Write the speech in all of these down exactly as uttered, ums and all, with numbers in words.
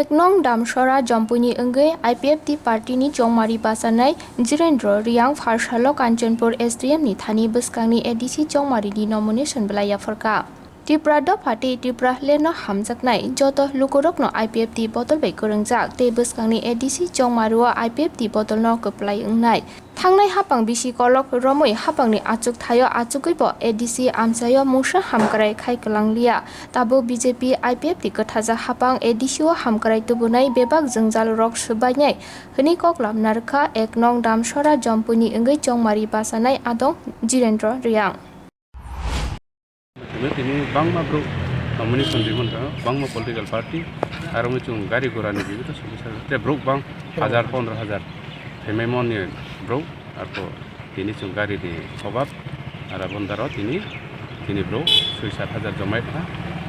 Ek nong Damsora Jompuini wngwi I P F T party ni chongmari bachanai Jirendra Riang pharsalo Kanchanpur S D M ni thani bwskangni A D C chongmari ni nomination belai yapharkha. Tripura dopha tei Tripura leno hamjaknai joto lukurokno I P F T bodol bai kwrwngjak tei bwskangni A D C chongmario I P F T bodolno kwplai wngnai. Thangnai hapang bisi kolok romwi hapangni achuk thaio achugwibo A D C amchaio mungsa hamkrai khai kwlangliya. Tabuk B J P I P F T kwthajak hapang A D C o hamkrai tubunai bebak jwngjal rok swbainai hwnwi kok lamna rwkha ek nong Damsora Jompuini wngwi chongmari bachanai adong Jirendra Riang. Tini, tini bangma bro nomination rimon tang, bangma political party, aro mui chung gari gora ni bibi to solution te bro bang hajar pondro hajar payment mon ni bro, arko tini chung gari ni obab, ara bondaro tini, tini bro soi sat hajar jomai tha,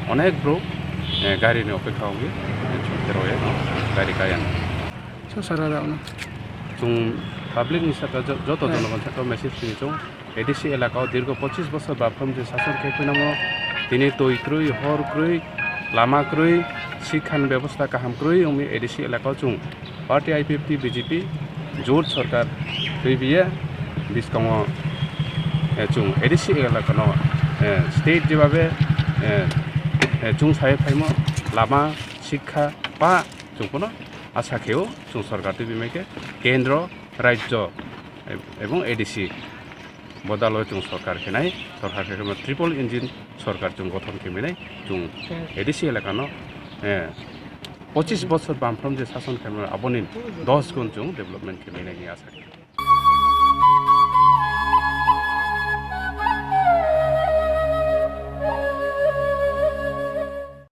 onek bro, eh, gari ni opekha ongwi, eh, chung tero ya, gari kayan. Sosara da ono. Chung public ni saka jo-, joto jonogon saka message tini chung, A D C elakao dirgo pochis bosor baprom je sason khe phainamo, tini twi kwrwi, hor kwrwi, lama kwrwi, sikhan bebosta kaham kwrwi wngwi A D C elakao chung party I P F T B J P jot sorkar twibiya biskango, eh, chung A D C elakano, eh, state jebabe, eh, eh, chung sai phaimo lama, sikha, pa chung pono asa kheo chung sorkar twibi mai khe kendro, rajyo, ebong A D C bodalo chung sorkar khenai, sorkar khe triple engine sorkar chung gothon khe minai, chung A D C elakano, eh, pochis bosor bamphrom je sason khe aboni dos gun chung development khe minai ni asa khe.